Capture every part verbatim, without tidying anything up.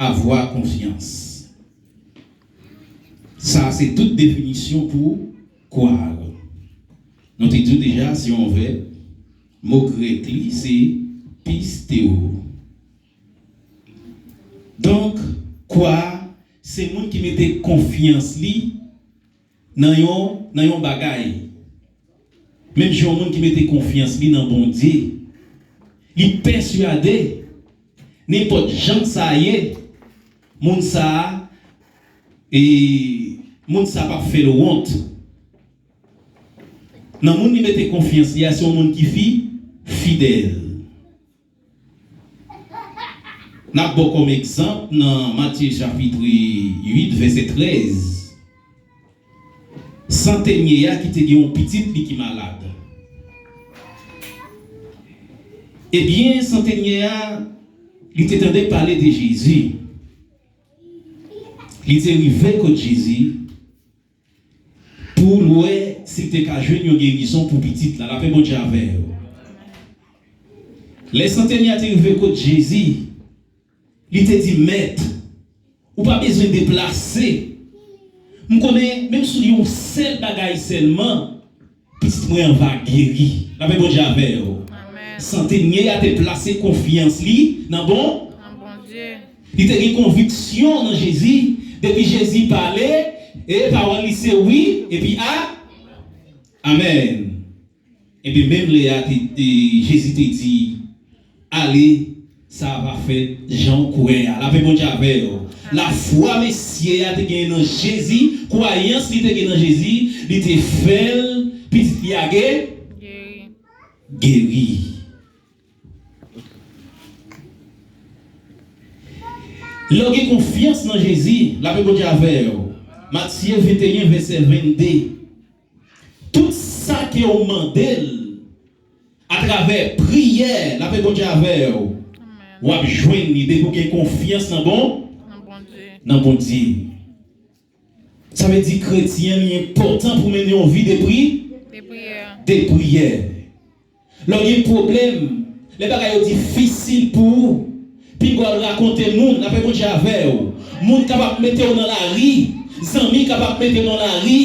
avoir confiance. Sa se tout definisyon pou kwar. Nou te di w deja, se yon vèb. Mo grèk li se pisteo. Donk, kwar se moun ki mete konfyans li nan yon, nan yon bagay. Menm jan yon moun ki mete konfyans li nan Bondye, li pèswade, nenpòt jan sa ye, moun sa a, e, moun sa p ap fè l wont. Nan moun li mete konfyans li a, se yon moun ki fi, fidèl. N ap ba w kòm egzanp nan Matye chapit uit, vèsè trèz. Santenye a ki te gen yon pitit li ki malad. Ebyen, santenye a, li te tande pale de Jezi. Li te rive kot Jezi pou l wè si l te ka jwenn yon gerizon pou pitit la. Lapè Bondye avè w. Lè santenye a te rive kot Jezi, li te di, Mèt, ou pa bezwen deplase. M konnen, menm si w di yon sèl bagay sèlman, pitit mwen an va geri. Lapè Bondye avè w. Amèn. Santenye a te plase konfyans li nan bon. Nan Bondye. Li te gen konviksyon nan Jezi. Depi Jezi pale, e pawòl li se wi, epi a. Amèn. Epi menm lè a, te, te, Jezi te di, ale, sa va fèt jan w kwè a. Lapè Bondye avè w. Lafwa mesye a te genyen nan Jezi, kwayans li te gen nan Jezi, li te fè l, pitit li a ge-, geri. Lè w gen konfyans nan Jezi, lapè Bondye avè w. Matye venteyen, vèsè vennde. Tout sa ke w mande l atravè priyè, lapè Bondye avè w, w ap jwenn li depi w gen konfyans nan bon, nan Bondye. Sa vle di kretyen, li enpòtan pou mennen yon vi de pri-, de priyè. Lè w gen pwoblèm, lè bagay yo difisil pou ou, pinga w al rakonte moun, lapè Bondye avè w. Moun kapab mete w nan lari, zanmi kapab mete w nan lari,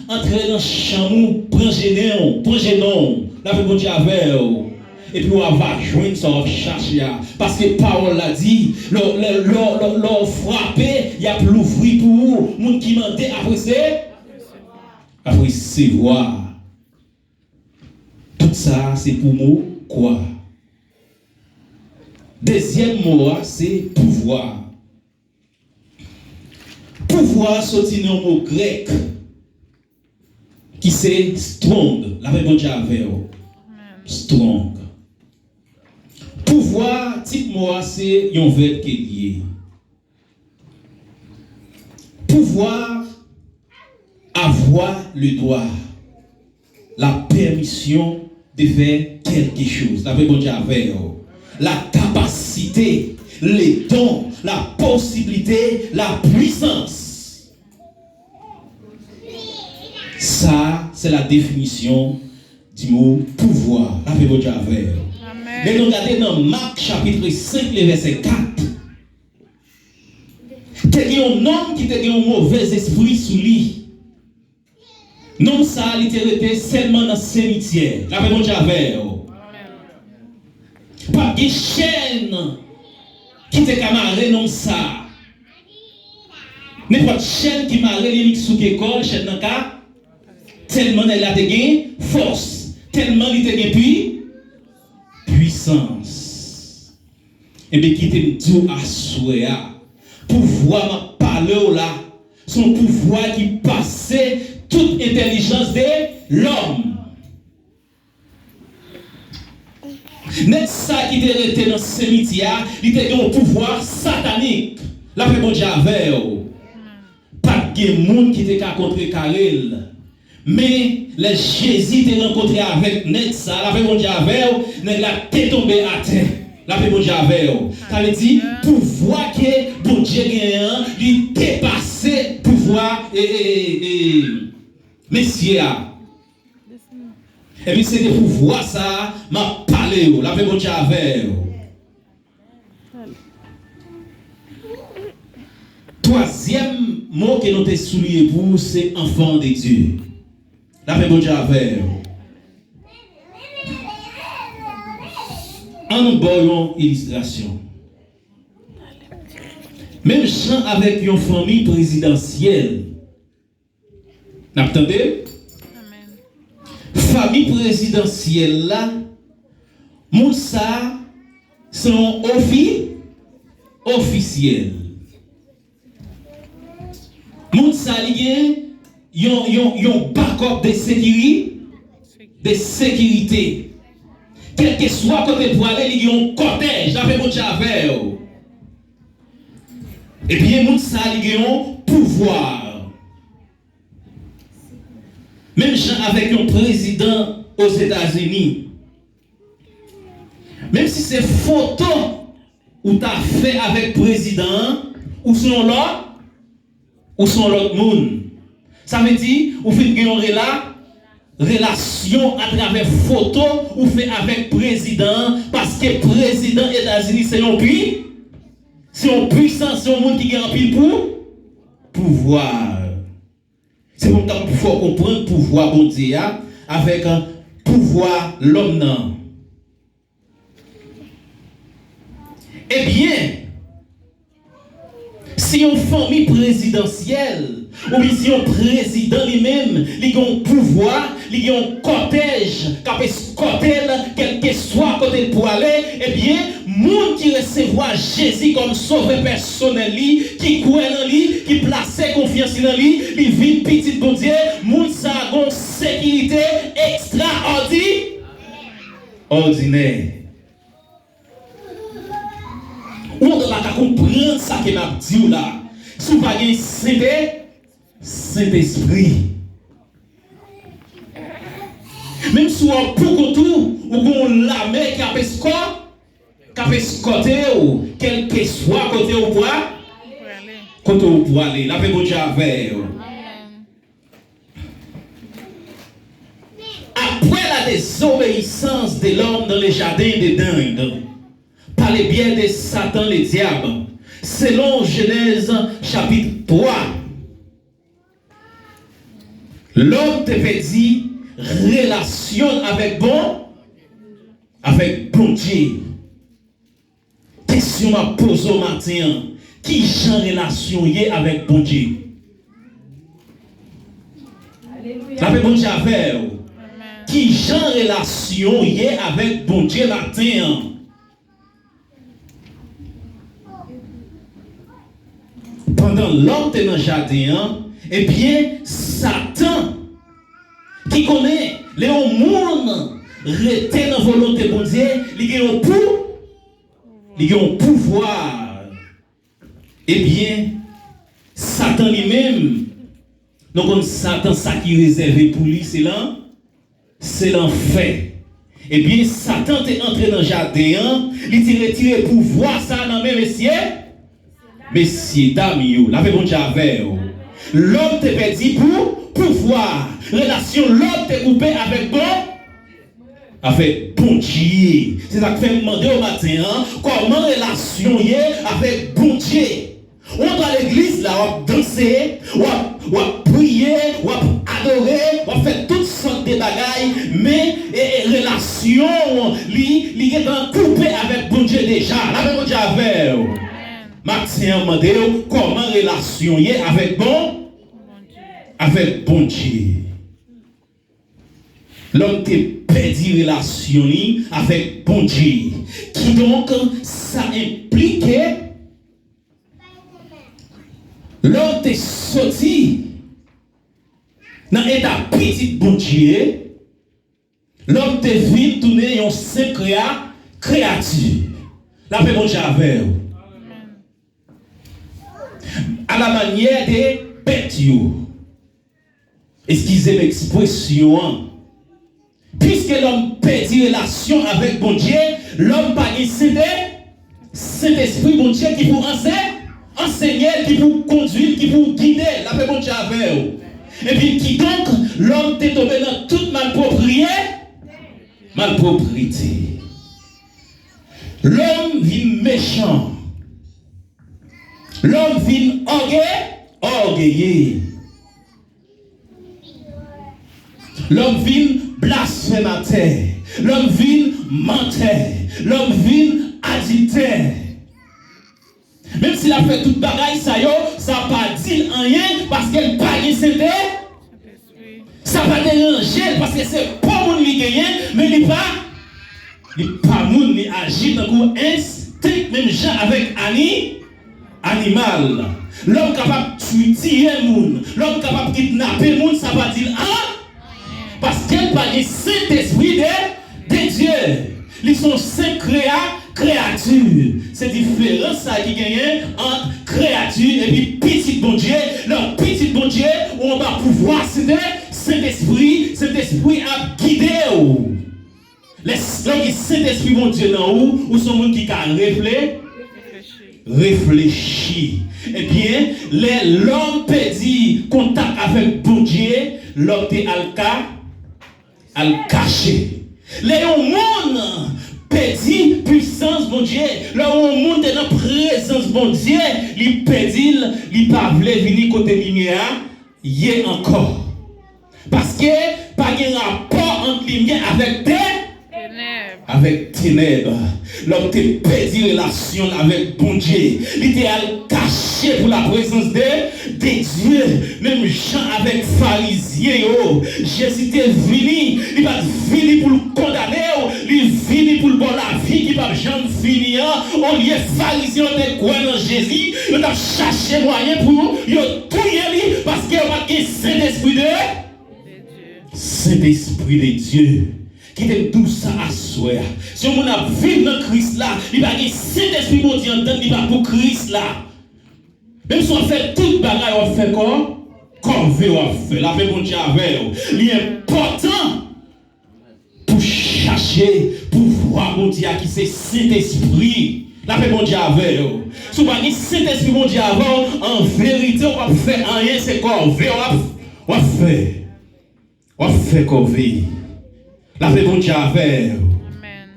antre nan chanm ou, pran jennen w, pran jenon w, lapè Bondye avè w. Epi w a va jwenn sa w ap chache a. Paske pawòl la di, lè, lè, lè, lè, lè w frape, y ap louvri pou ou. Moun ki mande, apre se, ap resevwa. Tout sa a se pou mo kwa. Dezyèm mo a se pouvwa. Pouvwa soti nan yon mo grèk ki se strong. Lapè Bondye avè w. Strong. Pouvwa, tit mo a se yon vèb ke l ye. Pouvoir, avoir le droit, la permission de faire quelque chose. Lapè Bondye avè w. La capacité, le don, la possibilité, la puissance. Sa, se la définition du mot pouvoir. Lapè Bondye avè w. Amèn. Lè nou gade nan Mak chapit senk, le vèsè kat, te gen yon nonm ki te gen yon movèzespri sou li. Nonm sa a, li te rete sèlman nan semityè. Lapè Bondye avè w. Pa t gen chèn ki te ka mare nonm sa a. Nenpòt chèn ki mare li, li souke kò l, chèn nan ka. Tèlman nèg la te gen fòs, tèlman li te gen pi-, pwisans. Ebyen, kite m di w aswè a, pouvwa m ap pale w la, se yon pouvwa ki pase tout entèlijans de lòm. Nèg sa ki te rete nan semityè a, li te gen yon pouvwa satanik. Lapè Bondye avè w. Pa t gen moun ki te ka kontrekare l. Men, lè Jezi te rankontre avèk nèg sa a, lapè Bondye avè w, nèg la te tonbe atè. Lapè Bondye avè w. Sa vle di, pouvwa ke Bondye genyen an, li depase pouvwa, e, e, e, e, mesye a. Epi se de pouvwa sa a m ap pale w. Lapè Bondye avè w. Twazyèm mo ke nou te souliye pou ou, se enfant de Dieu. Lapè Bondye avè w. Ann ba w yon ilistrasyon. Menm jan avèk yon fanmi prezidansyèl, n ap tande? Fanmi prezidansyèl la, moun sa a se yon ofi, ofisyèl. Moun sa a li gen yon, yon, yon bakòp de sekiri, de sekirite. Kèlkeswa kote l pwale, li gen yon kòtèj. Lapè Bondye avè w. Ebyen, moun sa a li gen yon pouvwa. Menm jan avèk yon prezidan Ozetazini. Menm si se foto ou ta fè avèk prezidan an, ou se yon lòt, ou se yon lòt moun. Sa vle di, ou fin gen yon rela, relasyon atravè foto ou fè avèk prezidan an, paske prezidan Etazini se yon pi, se yon pwisans, se yon moun ki gen anpil pou, pouvwa. Se pou m ta fè w konprann pouvwa Bondye a avèk pouvwa lòm nan. Ebyen, si yon fanmi prezidansyèl, oubyen si yon prezidan li menm, li gen yon pouvwa, li gen yon kòtèj k ap eskòte l, kèlkeswa kote l pwale, ebyen, moun ki resevwa Jezi kòm sovè pèsonèl li, ki kwè nan li, ki plase konfyans li nan li, li vin pitit Bondye, moun sa a gen yon sekirite ekstraòdi-, òdinè. Ou ankò pa ka konprann sa ke m ap di w la. Si w pa gen Sentè-, Sentespri. Menm si w ap poukont ou, ou gen yon lame k ap eskò-, k ap eskòte w, kèlkeswa kote w pwa-, kote w pwale. Lapè Bondye avè w. Après la désobéissance de l'homme dans le jardin d'Éden, par le biais de Satan le diable, selon Genèse chapitre trois, lòm te pèdi relasyon avèk bon, avèk Bondye. Kesyon m ap poze w maten an, ki jan relasyon w ye avèk Bondye? Lapè Bondye avè w. Ki jan relasyon w ye avèk Bondye maten an? Pandan lòm te nan jaden an, ebyen, Satan, ki konnen lè yon moun rete nan volonte Bondye, li gen yon pou-, li gen yon pouvwa. Ebyen, Satan li menm, nou konn Satan, sa ki rezève pou li, se lan-, se lanfè. Ebyen, Satan te antre nan jaden an, li te retire pouvwa sa a nan men mesye, mesye dam yo. Lapè Bondye avè w. Lòm te pèdi pou, pouvwa. Relasyon lòm te koupe avèk bon, avèk Bondye. Se sa k fè m mande w maten an, kòman relasyon w ye avèk Bondye? Ou antre legliz la, w ap danse, w ap, w ap priye, w ap adore, w ap fè tout sòt de bagay, men, e, e, relasyon w, li, li gentan koupe avèk Bondye deja. Lapè Bondye avè w. Maten an, mande w, kòman relasyon w ye avèk Bon-, avèk Bondye? Lòm te pèdi relasyon li avèk Bondye. Kidonk, sa enplike lòm te soti nan eta pitit Bondye, lòm te vin tounen yon senp kreya-, kreyati. Lapè Bondye avè w. Alamanyè de bèt yo. Eskize m ekspresyon an. Piske lòm pèdi relasyon avèk Bondye, lòm pa gen Sentè-, Sentespri Bondye ki pou anse-, ansenye l, ki pou kondui l, ki pou gide l. Lapè Bondye avè w. Epi kidonk, lòm te tonbe nan tout malpwopriye-, malpwoprite. Lòm vin mechan. Lòm vin òge, ògeye. Lòm vin blasfematè. Lòm vin mantè. Lòm vin adiltè. Menm si l ap fè tout bagay sa yo, sa pa di l anyen, paske l pa gen sente, sa pa deranje l, paske se po moun li genyen, men li pa, li pa moun, li aji tankou enstenk, menm jan avèk ani, animal. Lòm kapab ti-, tiye moun, lòm kapab kidnape moun, sa pa di l an, paske l pa gen Sentespri de, de Dye. Li se yon senp kreya, kreyati. Se diferans sa ki genyen ant kreyati epi pitit Bondye. Lè w pitit Bondye, ou anba pouvwa Sente, Sentespri, Sentespri ap gide w. Lè, lè w gen Sentespri Bondye nan ou, ou se yon moun ki ka refle-, reflechi. Ebyen, lè lòm pèdi kontak avèk Bondye, lòm te al ka, al kache. Lè yon moun pèdi pwisans Bondye, lè yon moun te nan prezans Bondye, li pèdi l, li pa vle vini kote limyè a ye ankò. Paske pa gen rapò ant limyè avèk te-, avèk tenèb. Lòm te pèdi relasyon l avèk Bondye. Li te al kache pou laprezans de, de Dye. Menm jan avèk Farizyen yo, Jezi te vini, li pa t vini pou l kondane w, li vini pou l ba w lavi ki p ap janm fini an. Olye Farizyen yo te kwè nan Jezi, yo t ap chache mwayen pou yo touye li, paske yo pa t gen Sentespri de, Sentespri de Dye. Kite m di w sa aswè a. Si yon moun ap viv nan Kris la, li pa gen Sentespri Bondye anndan l, li pa pou Kris la. Menm si w ap fè tout bagay, w ap fè kò, kòve w ap fè. Lapè Bondye avè w. Li enpòtan pou chache pouvwa Bondye a ki se Sentespri. Lapè Bondye avè w. Si w pa gen Sentespri Bondye avè w, an verite, w p ap fè anyen, se kòve w ap, w ap fè. W ap fè kòve. Lapè Bondye avè w. Amèn.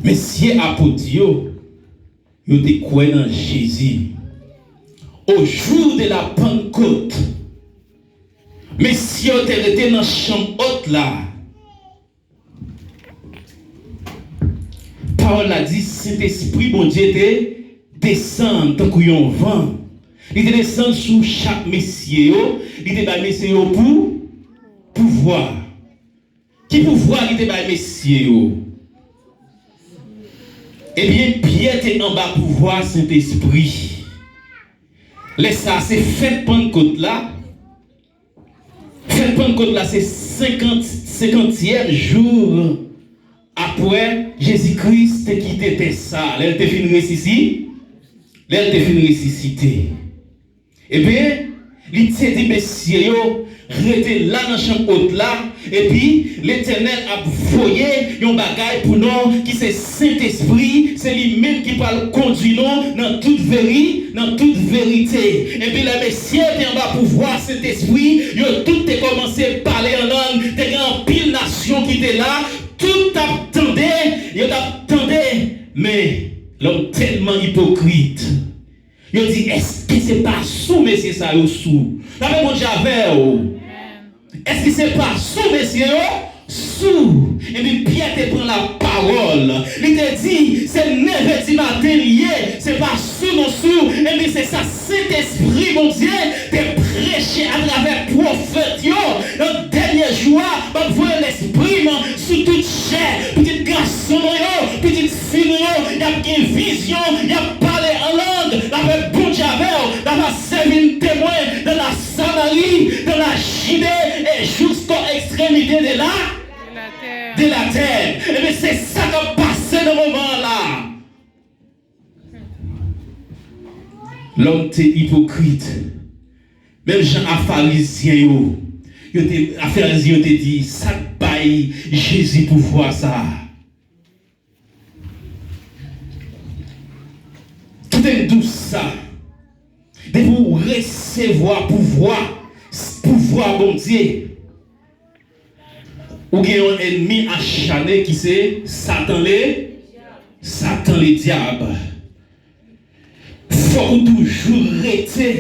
Mesye apot yo, yo te kwè nan Jezi. Au jour de la Pentecôte, mesye yo te rete nan chanm òt la. Pawòl la di, Sentespri Bondye te desann tankou yon van. Li te desann sou chak mesye yo, li te bay mesye yo pou, pouvwa. Ki pouvwa li te bay mesye yo? Ebyen, Pyè te anba pouvwa Sentespri. Lè sa a, se fèt Pannkot la. Fèt Pannkot la, se senkant, senkantyèm jou apre Jezi Kris te kite tè sa a, lè l te fin resisi-, lè l te fin resisite. Ebyen, li te di mesye yo, rete la nan chanm òt la, epi Letènèl ap voye yon bagay pou nou ki se Sentespri, se li menm ki pral kondui nou nan tout veri-, nan tout verite. Epi lè mesye yo te anba pouvwa Sentespri, yo tout te kòmanse pale an lang, te gen anpil nasyon ki te la, tout t ap tande, yo t ap tande, men lòm tèlman ipokrit. Yo di, èske se pa sou mesye sa yo sou? Lapè Bondye avè w. Èske se pa sou mesye yo sou? Epi Pyè te pran lapawòl. Li te di, se nèf è di maten li ye, se pa sou nou sou. Epi se sa Sentespri Bondye te preche atravè pwofèt yo nan dènye jou a, m ap voye Lespri m sou tout chè, pitit gason nou yo, pitit fi nou yo, y ap gen vizyon, y ap pale an lang, lapè Bondye avè w, l ap sèvi m temwen dans la Samarie, dans la Judée et jusqu'aux extrémités de la, de la terre. Ebyen, se sa k ap pase nan moman an la. Lòm te ipokrit. Menm jan a Farizyen yo, yo te, a Farizyen yo te di, sa k bay Jezi pouvwa sa a? Kite m di w sa, depi w resevwa pouvwa, pouvwa Bondye, ou gen yon ènmi achane ki se Satan le, Tan ledyab. Fòk ou toujou rete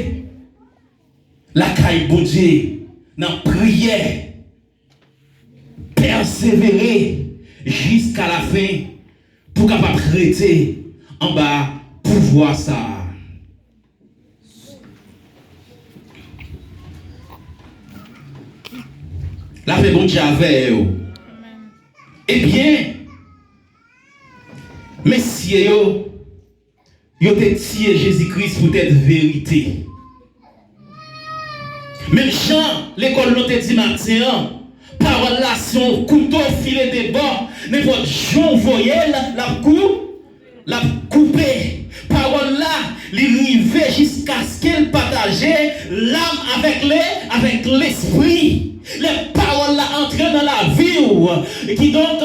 lakay Bondye nan priyè, pèsevere jiska lafen pou w kapab rete anba pouvwa sa a. Lapè Bondye avè w. Ebyen, mesye yo, yo te tiye Jezi Kris poutèt verite. Menm jan lekòl nou te di maten an, pawòl la se yon kouto file de bò, nenpòt jan w voye l, l ap kou, l ap koupe. Pawòl la, li rive jiskaske l pataje lam avèk le, avèk lespri. Lè pawòl la antre nan lavi w, kidonk,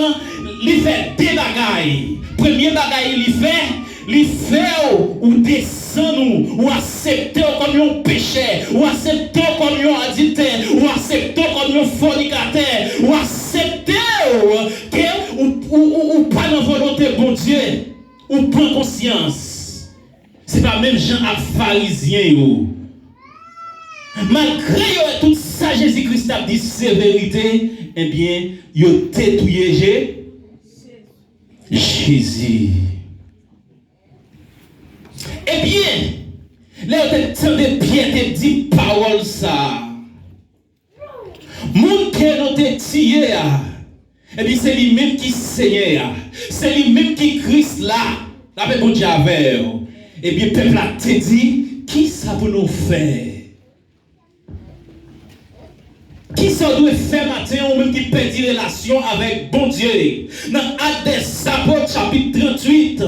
li fè de bagay. Premye bagay li fè, li fè w, ou desann ou, ou aksepte w kòm yon pechè, ou aksepte w kòm yon adiltè, ou aksepte w kòm yon fònikatè, ou aksepte w ke ou, ou, ou, ou pa nan volonte Bondye, ou pran konsyans. Se pa menm jan ak Farizyen yo. Malgre yo wè tout sa Jezi Kris t ap di se verite, ebyen, yo te touye Je-, Jezi. Ebyen, lè yo te tande Pyè te di pawòl sa a, moun ke nou te tiye a, epi se li menm ki Senyè a, se li menm ki Kris la, lapè Bondye avè w. Ebyen, pèp la te di, kisa pou nou fè? Kisa w dwe fè maten an, ou menm ki pèdi relasyon avèk Bondye? Nan Actes des Apôtres, chapit tranntuit,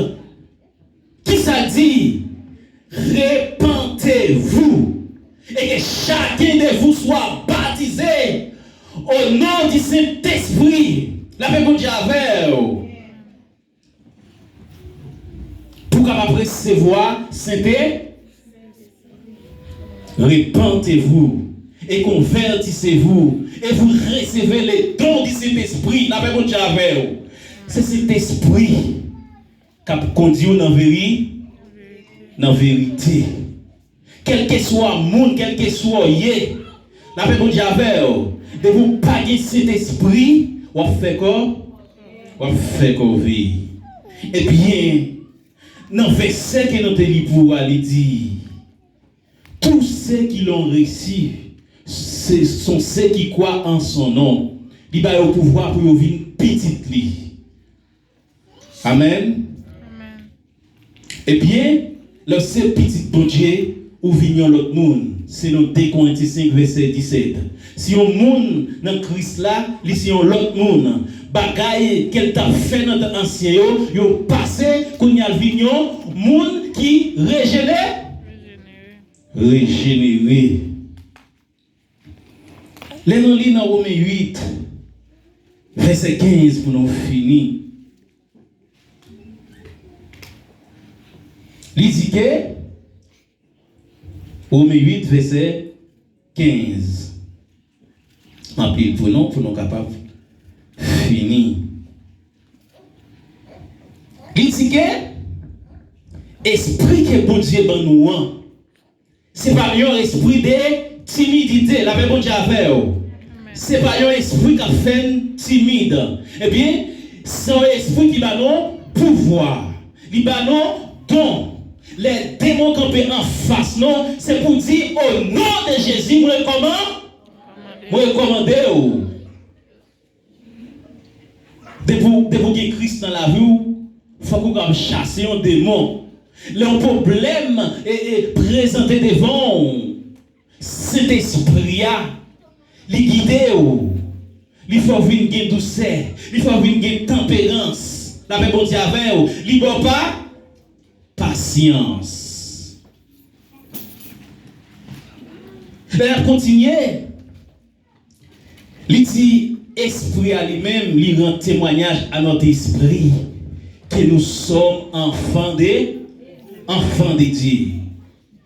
kisa l di? Repentez-vous et que chacun de vous soit baptisé au nom du Saint-Esprit. Lapè Bondye avè w. Pou w kapab resevwa Sente, repentez-vous et convertissez-vous et vous recevez le don du Saint-Esprit. Lapè Bondye avè w. Se Sentespri k ap kondi w nan veri-, nan verite. Kèlkeswa moun, kèlkeswa w ye, lapè Bondye avè w. Depi w pa gen Sentespri, w ap fè kò, w ap fè kòve. Ebyen, nan vèsè ke nou te li pou w a, li di, tous ceux qui l'ont reçu, ce sont ceux qui croient en son nom. Li ba yo pouvwa pou yo vin pitit li. Amèn. Ebyen, lè w se pitit Bondye, ou vin yon lòt moun, selon de Korentyen senk, vèsè disèt. Si yon moun nan Kris la, li se yon lòt moun. Bagay ke l t ap fè nan tan ansyen yo, yo pase, kounye a l vin yon moun ki rejene-, rejenere. Lè nou li nan Women uit, vèsè kenz pou nou fini, li di ke, Women uit, vèsè kenz, anpil pou nou, pou nou kapab fini. Li di ke espri ke Bondye ban nou an, se pa yon espri de timidite. Lapè Bondye avè w. Se pa yon espri k ap fè n timid. Ebyen, se yon espri ki ba nou pouvwa. Li ba nou don. Lè demon kanpe anfas nou, se pou di, o non de Jezi, mwen rekòman-, mwen rekòmande w. Depi w, depi w gen Kris nan lavi w, fòk ou kapab chase yon demon. Lè yon pwoblèm e, e, prezante devan w, Sentespri a, li gide w. Li fè w vin gen dousè. Li fè w vin gen tanperans. Lapè Bondye avè w. Li ba w pa, pasyans. Lè n ap kontinye, li di, Espri a li menm, li rann temwayaj a notre esprit que nous sommes enfants de, enfants de Dieu.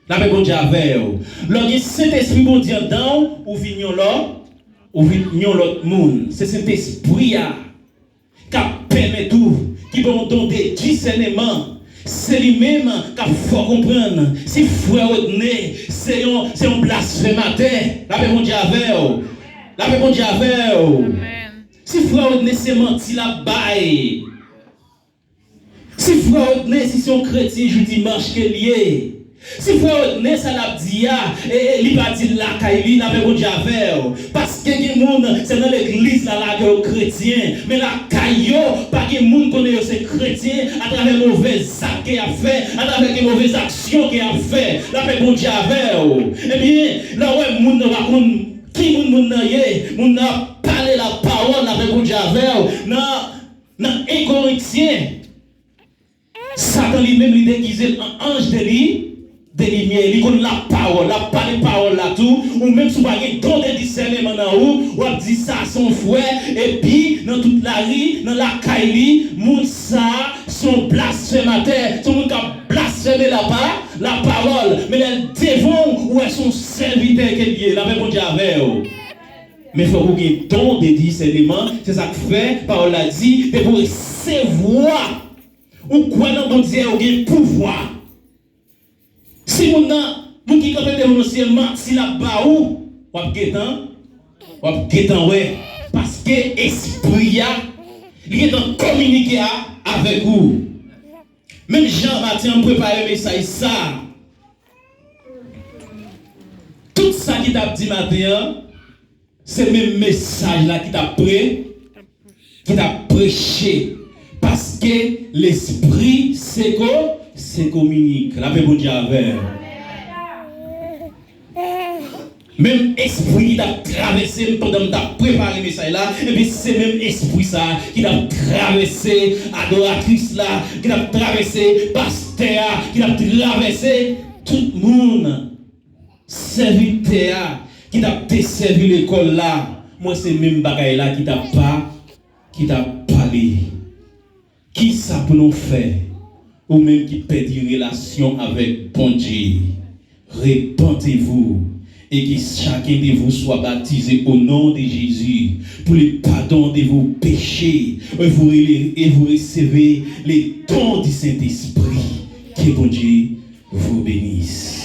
Lapè Bondye avè w. Lè w gen Sentespri Bondye anndan w, ou vin yon lòt, ou vin yon lòt moun. Se Sentespri a k ap pèmèt ou, ki ba w don de disèneman, se li menm k ap fè w konprann si frè Rodney se yon, se yon blasfematè. Lapè Bondye avè w. Lapè Bondye avè w. Si frè Rodney se manti l ap bay. Si frè Rodney, si se yon kretyen jou dimanch ke l ye, si frè Rodney sa l ap di a, e, e, li pa di l lakay li, lapè Bondye avè w. Paske gen moun, se nan legliz la lage yo kretyen, men lakay yo, pa gen moun konnen yo se kretyen atravè move zak ke y ap fè, atravè gen move aksyon ke y ap fè. Lapè Bondye avè w. Ebyen, lè w wè moun nan pa konn ki moun moun nan ye, moun nan ap pale lapawòl, lapè Bondye avè w. Nan Nan en Korentyen, Satan li menm li degize l an anj de li, de limyè. Li konn lapawòl, l ap pale pawòl la tou. Ou menm si w pa gen don de disèneman nan ou, w ap di sa se yon frè, epi nan tout lari, nan lakay li, moun sa a se yon blasfematè, se yon moun k ap blasfeme lapa, lapawòl. Men lè l devan w, ou wè se yon sèvitè ke l ye. Lapè Bondye avè w. Men fòk ou gen don de disèneman. Se sa k fè pawòl la di, depi w resevwa, ou kwè nan Bondye, ou gen pouvwa. Si moun nan, moun ki kanpe devan w nan syèl, manti l ap ba ou, w ap gentan, w ap gentan wè. Paske espri a, li gentan kominike a, avèk ou. Menm jan maten an m prepare mesaj sa a, tout sa ki t ap di maten an, se menm mesaj la ki t ap pre, ki t ap preche. Paske lespri se ko, se kominike. Lapè Bondye avè w. Menm espri ki t ap travèse m pandan m t ap prepare mesaj la, epi se menm espri sa a ki t ap travèse adoratris la, ki t ap travèse pastè a, ki t ap travèse tout moun, sèvitè a, ki t ap desèvi lekòl la. Mwen, se menm bagay la ki t ap pa, ki t ap pale. Kisa pou nou fè, ou menm ki pèdi relasyon avèk Bondye? Repentez-vous, et que chacun de vous soit baptisé au nom de Jésus pour le pardon de vos péchés, et vous, rele- et vous recevez le don du Saint-Esprit. Que Bondye vous bénisse.